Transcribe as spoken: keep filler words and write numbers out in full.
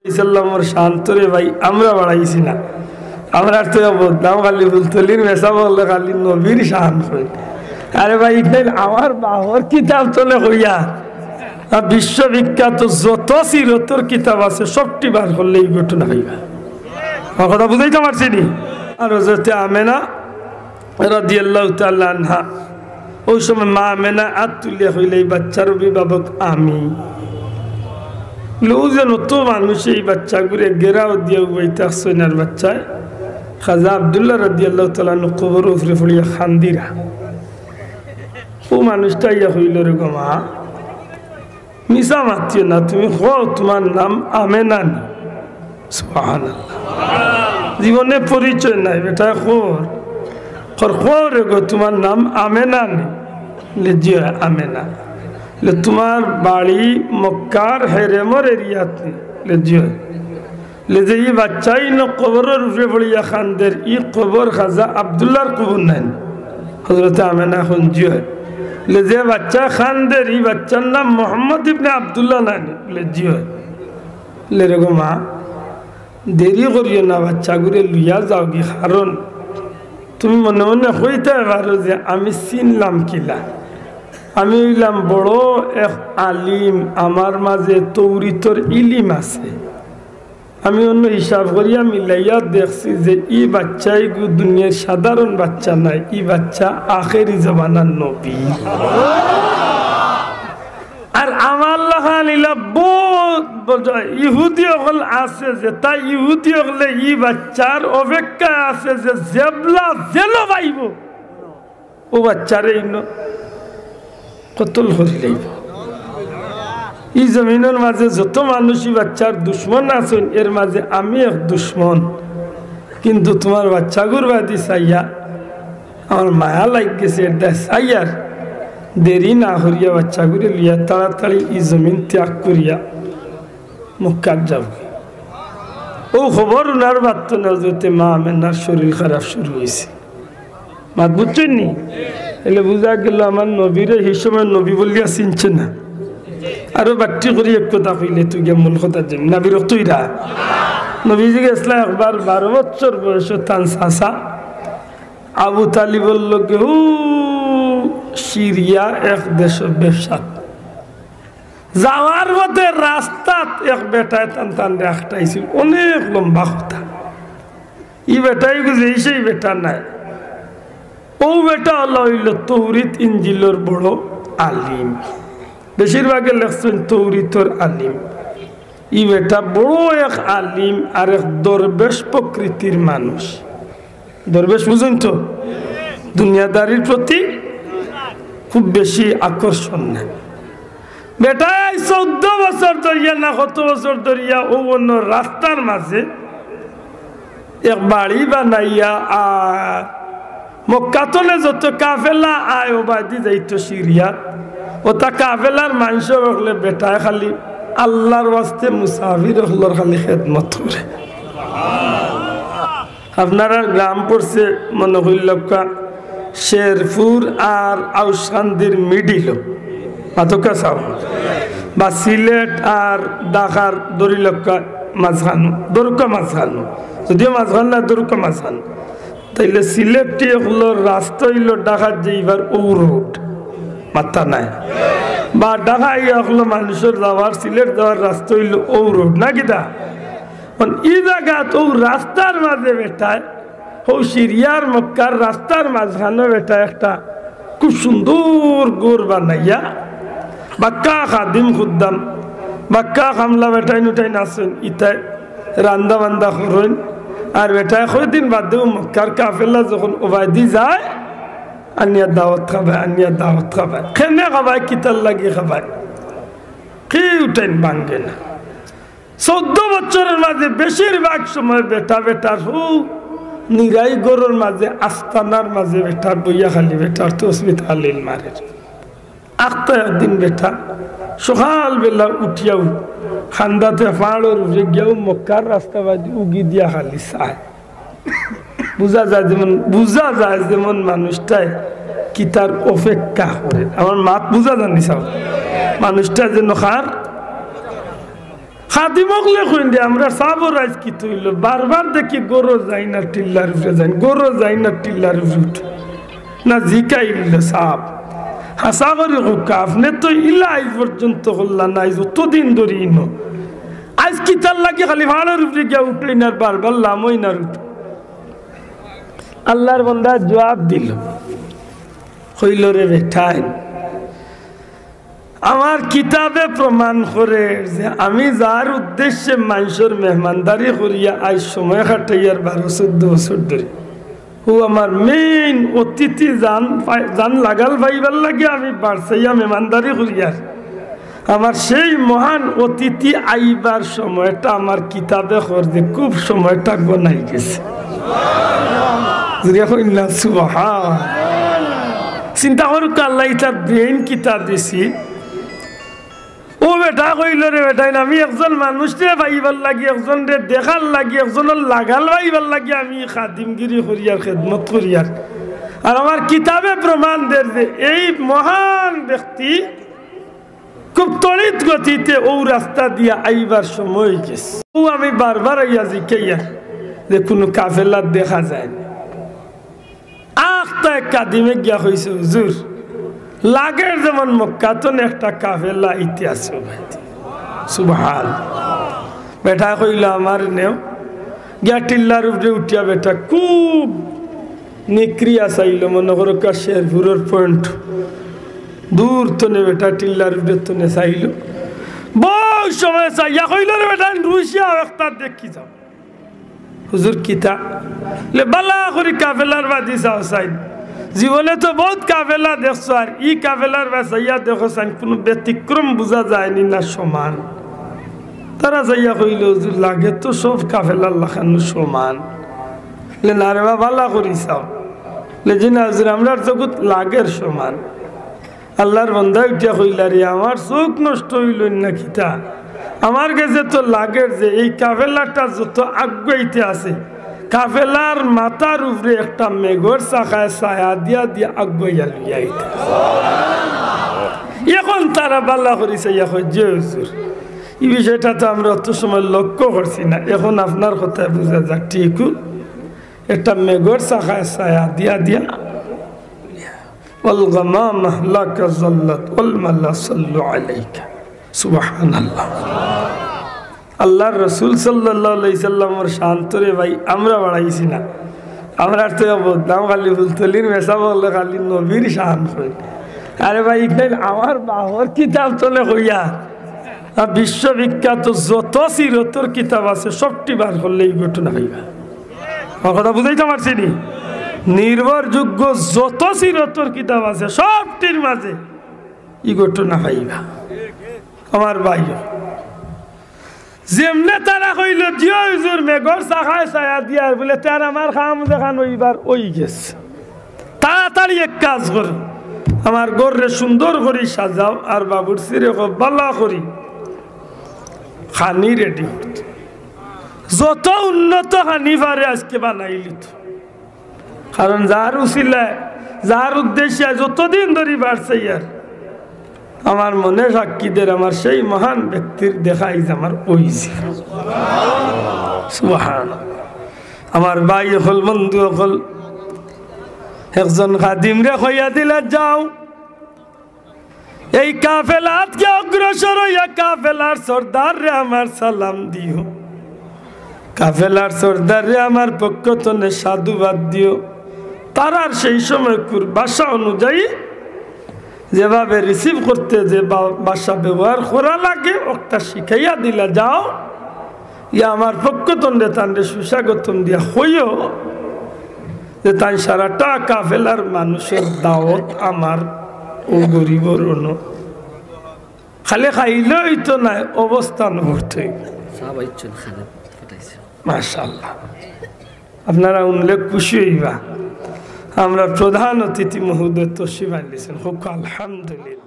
ইসলামর শান তো রে ভাই, আমরা বাড়াইছি না। আমরার তো বদনাম খালি ফুলতলির মেসাব অকলে খালি নবীর শান কই। আরে ভাই, ইখান আমার বাপর কিতাব তনে কইয়া, আর বিশ্ববিখ্যাত যত সিরতর কিতাব আছে, সবটি বার করলে ই ঘটনা পাইবা। আমার কথা বুঝাইতাম পারছি নি? আর হযরতে আমেনা রাদিয়াল্লাহু তাআলা আনহা, ওই সময় মা আমেনা আত তুলিয়া কইলা, "এই বাচ্চার অভিভাবক আমি।" লউ যে নত মানুষে এই বাচ্চাগুরে ঘেরাও দিয়া উবাই থাকছইন, আর বাচ্চায় খাজা আব্দুল্লাহ রাদিয়াল্লাহু তাআলা আনহু কবরর উপরে পড়িয়া কান্দিরা। ও মানুষটা ইয়া কইল, "রে গো মা, মিছা মাতিও না, তুমি কও তুমার নাম আমেনা নি?" সুবহানাল্লাহ। জীবনে পরিচয় নাই, বেটায় কর, কর, "কও রে গো, তুমার নাম আমেনা নি?" বলে, "জি অয়, আমেনা।" বলে, "তুমার বাড়ি মক্কার হেরেমর এরিয়াত নি?" বলে, "জি অয়।" বলে, "যে ই বাচ্চায় ইনো কবরর উপরে পড়িয়া কান্দের, ই কবর খাজা আব্দুল্লাহর কবর নায় নি?" হযরতে আমেনা কইন, "জি অয়।" বলে, "যে বাচ্চায় কান্দের, ই বাচ্চার নাম মোহাম্মদ ইবনে আব্দুল্লাহ নায় নি?" বলে, "জি অয়।" বলে, "রে গো মা, দেরি করিও না, বাচ্চাগুরে লইয়া যাওগি, কারণ তুমি মনে মনে কইতায় পারো যে আমি চিনলাম কিলা, আমি অইলাম বড় এক আলিম, আমার মাঝে তৌরিতর ইলিম আছে। আমি অন্য হিসাব করিয়া মিলাইয়া দেখছি যে ই বাচ্চা ইগু দুনিয়ার সাধারণ বাচ্চা নায়, ই বাচ্চা আখেরি জমানার নবী।" আর আমার লাখান ইলা বহুত বড় ইহুদি অকল আছে, যেতা ইহুদি অকলে ই বাচ্চার অপেক্ষায় আছে যে যেবলা যেন পাইবো, ও বাচ্চারে ইনো কতল করি লাইবো। ই জমিনর মাঝে যত মানুষ ই বাচ্চার দুশমন আছইন, এর মাঝে আমি এক দুশমন। কিন্তু তুমার বাচ্চাগুর বাদি চাইয়া আমার মায়া লাগি গেছে, এর দায় চাইয়ার দেরি না করিয়া বাচ্চাগুরে লইয়া তাড়াতাড়ি ই জমিন ত্যাগ করিয়া মক্কাত যাওগি। ও খবর হুনার বাদ থনে হযরতে মা আমেনার শরীর খারাপ শুরু অইছে। মাত বুঝছইন নি? এলে বুঝা গেল আমার নবীরে হি সময় নবী বলিয়া চিনছে না। আরো বাট্টি করি এক কথা কইলে তুই গিয়া মূল কথা যাইম না, বিরক্ত অইরা। নবীজি গেছলা একবার বারো বছর বয়সো তান চাচা আবু তালিবর লগে হু সিরিয়া এক দেশো ব্যবসাত। যাওয়ার পথে রাস্তাত এক বেটায় তান তানরে আটকাইছিল, অনেক লম্বা কথা। ই বেটায় ইগু যেই সেই বেটা নায়, অউ বেটা অলা অইলো তৌরিত ইঞ্জিলর বড় আলিম, বেশিরভাগে লেখছইন তৌরিতর আলিম। ই বেটা বড় এক আলিম আর এক দরবেশ প্রকৃতির মানুষ। দরবেশ বুঝইন তো, দুনিয়াদারির প্রতি খুব বেশি আকর্ষণ নাই। বেটায় চৌদ্দ বছর ধরিয়া না কত বছর ধরিয়া অউ অন্য রাস্তার মাঝে এক বাড়ি বানাইয়া আর মক্কা থনে যত কাফেলা আয় অবায়দি যাইতো সিরিয়াত, অতা কাফেলার মানষর অকলে বেটায় খালি আল্লার ওয়াস্তে মুসাফির অকলর খালি খেদমত করে। আপনারার গ্রাম পড়ছে মনো করিলাউক্কা শেরপুর আর আউশকান্দির মিডিলো, মাতউক্কা চাও, বা সিলেট আর ঢাকার ধরিলাউক্কা মাঝখানো, ধরউক্কা মাঝখানো, যদিও মাঝখান না, ধরউক্কা মাঝখান। তাইলে সিলেটি অকলর রাস্তা অইলো ঢাকাত যাইবার অউ রোড, মাত্তা নাই। বা ঢাকা আইয়া অকলো মানষর যাওয়ার, সিলেট যাওয়ার রাস্তা অইলো অউ রোড, না কিতা? অখন ই জাগাত অউ রাস্তার মাঝে বেটায়, হউ সিরিয়ার মক্কার রাস্তার মাঝখানো বেটায় একটা খুব সুন্দর ঘর বানাইয়া, বাক্কা খাদিম খুদ্দাম, বাক্কা কামলা বেটাইন উটাইন আছইন, ইতায় রান্দা বান্দা করইন। আর বেটায় কয়দিন বাদেউ মক্কার কাফেলা যখন অবায়দি যায়, আনিয়া দাওয়াত খাবায়, আনিয়া দাওয়াত খাবায়। কেনে খাবায়, কিতার লাগি খাবায়, কেউ উটাইন ভাঙ্গে না। চৌদ্দ বছরর মাঝে বেশিরভাগ সময় বেটা বেটার হউ নিরাই ঘরর মাঝে, আস্তানার মাঝে বেটা বইয়া খালি বেটার তসবি তাহলিল মারের। আখতা একদিন বেটা সকালবেলা উঠিয়াউ কান্দাতে পাহাড়র উপরে গিয়াউ মক্কার রাস্তা বায়দি উগি দিয়া খালি চায়। বুঝা যায় যেমন, বুঝা যায় যেমন মানুষটায় কিতার অপেক্ষা করে। আমার মাত বুঝা যার নি চাও? মানুষটা যেন কার খাদিম অকলে কইন যে, "আমরার সাবর আইজ কিতা অইলো? বারবার দেখি ঘরো যাইন আর টিল্লার উপরে যাইন, ঘরো যাইন আর টিল্লার উপরে উঠইন।" না জিকাইল সাব, "হাছা করি কউক্কা, আপনে তো ইলা আইজ পর্যন্ত করলা না, আইজ অতদিন ধরি ইনো। আইজ কিতার লাগি খালি পাড়র উপরে গিয়া উঠইন আর বারবার লামইন আর উঠইন?" আল্লার বন্দায় জুয়াব দিলো, কইলো, "রে বেটাইন, আমার কিতাবে প্রমাণ করের যে আমি যার উদ্দেশ্যে মানষর মেহমানদারি করিয়া আইজ সময় কাটাইয়ার বারো চৌদ্দ বছর ধরি, অউ আমার মেইন অতিথি জান পাই-, জান লাগাল পাইবার লাগি আমি বারছাইয়া মেহমানদারি করিয়ার। আমার সেই মহান অতিথি আইবার সময়টা আমার কিতাবে কর যে খুব সময়টা গনাই গেছে।" জুরে কইন না, সুবহান। চিন্তা করউক্কা, আল্লায় ইতার brain কিতা দিছে। অউ বেটায় কইলো, "রে বেটাইন, আমি একজন মানুষরে পাইবার লাগি, একজনরে দেখার লাগি, একজনর লাগাল পাইবার লাগি আমি খাদিমগিরি করিয়ার, খেদমত করিয়ার। আর আমার কিতাবে প্রমাণ দের যে এই মহান ব্যক্তি খুব তড়িৎ গতিতে অউ রাস্তা দিয়া আইবার সময় অই গেছে। অউ আমি বারবার আইয়া জিকাইয়ার যে কুনু কাফেলা দেখা যায় না।" আখতা এক খাদিমে গিয়া কইছে, "হুজুর, লাগের যেমন মক্কা তনে একটা কাফেলা আইতে আছে।" সুবহান। বেটায় কইলো, "আমারে নেও।" গিয়া টিল্লার উপরে উঠিয়া বেটা খুব নিকরিয়া চাইলো, মনো করউক্কা শেরপুরর point, দূর তনে বেটা টিল্লার উপরে তনে চাইলো। বউত সময় চাইয়া কইলো, "রে বেটাইন, রুশিয়া একটা দেখি যাও।" "হুজুর, কিতা?" বলে, "বালা করি কাফেলার বাদি চাও চাইন। জীবনে তো বউত কাফেলা দেখছো, আর ই কাফেলার বাদি চাইয়া দেখো চাইন, কুনু ব্যতিক্রম বুঝা যায়নি না সমান?" তারা চাইয়া কইলো, "হুজুর, লাগে তো সব কাফেলার লাখান সমান।" বলে, "না রে বা, বালা করি চাও।" বলে, "জি না হুজুর, আমরার চউখো লাগের সমান।" আল্লার বন্দায় উঠিয়া কইলা, "রে, আমার চউখ নষ্ট অইলো না কিতা? আমার গেছে তো লাগের যে এই কাফেলাটা যত আগুয়াইতে আছে, কাফেলার মাথার উপরে একটা মেঘর চাকায় ছায়া দিয়া দিয়া আগুয়াইয়া লইয়া আইতা।" এখন তারা বালা করি চাইয়া কয়, "জি হুজুর, ই বিষয়টা তো আমরা অত সময় লক্ষ্য করছি না, এখন আপনার কথায় বুঝা যার, ঠিকউ একটা মেঘর চাকায় ছায়া দিয়া দিয়া।" "ওয়াল গামামা লাকা যাল্লাত ওয়াল মালা সাল্লু আলাইকা।" সুবহানাল্লাহ। আল্লার রসুল সাল্লাল্লাহু আলাইহি সাল্লামর শান তো রে ভাই আমরা বাড়াইছি না। আমরার তো বদনাম খালি ফুলতলির মেসাব অকলে খালি নবীর শান কইন। আরে ভাই, ইখান আমার বাপর কিতাব তনে কইয়া, আর বিশ্ববিখ্যাত যত সিরতর কিতাব আছে সবটি বার করলে ই ঘটনা পাইবা। আমার কথা বুঝাইতাম পারছি নি? নির্ভরযোগ্য যত সিরতর কিতাব আছে সবটির মাঝে ই ঘটনা পাইবা। আমার ভাই, যেমনে তারা কইলো, "জি অয় হুজুর, মেঘর চাকায় ছায়া দিয়ার," বলে, "তে আর আমার কাম যেখান অইবার অই গেছে। তাড়াতাড়ি এক কাজ করো, আমার ঘররে সুন্দর করি সাজাও, আর বাবুর্চিরে কও বালা করি খানি ready করতে।" যত উন্নত খানি পারে আইজকে বানাইলিতো। কারণ যার উসিলায়, যার উদ্দেশ্যে যতদিন ধরি বাড়ছে ইয়ার, আমার মনে সাক্ষী দের, আমার সেই মহান ব্যক্তির দেখা আইজ আমার অইছে। সুবহান। আমার ভাই অকল, বন্ধু অকল, একজন খাদিমরে কইয়া দিলা, "যাও, এই কাফেলাত গিয়া অগ্রসর অইয়া কাফেলার সর্দাররে আমার সালাম দিও, কাফেলার সর্দাররে আমার পক্ষ তনে সাধুবাদ দিও।" তারার সেই সময়কুর ভাষা অনুযায়ী যেভাবে receive করতে যে বা-, ভাষা ব্যবহার করা লাগে, অকটা শিখাইয়া দিলা, "যাও, ইয়া আমার পক্ষ তনে তানরে সুস্বাগতম দিয়া কইও যে তাইন সারাটা কাফেলার মানুষর দাওত আমার অউ গরিবর অনো। খালি খাইলে অইতো নায়, অবস্থান করতে অইবো।" সাহাবা ইচ্ছুন খানে পাঠাইছে। মাশাআল্লাহ। আপনারা উনলে খুশি অইবা। আমরার প্রধান অতিথি মহোদয় তশরিফ আনলিছেন। কউক্কা আলহামদুলিল্লাহ।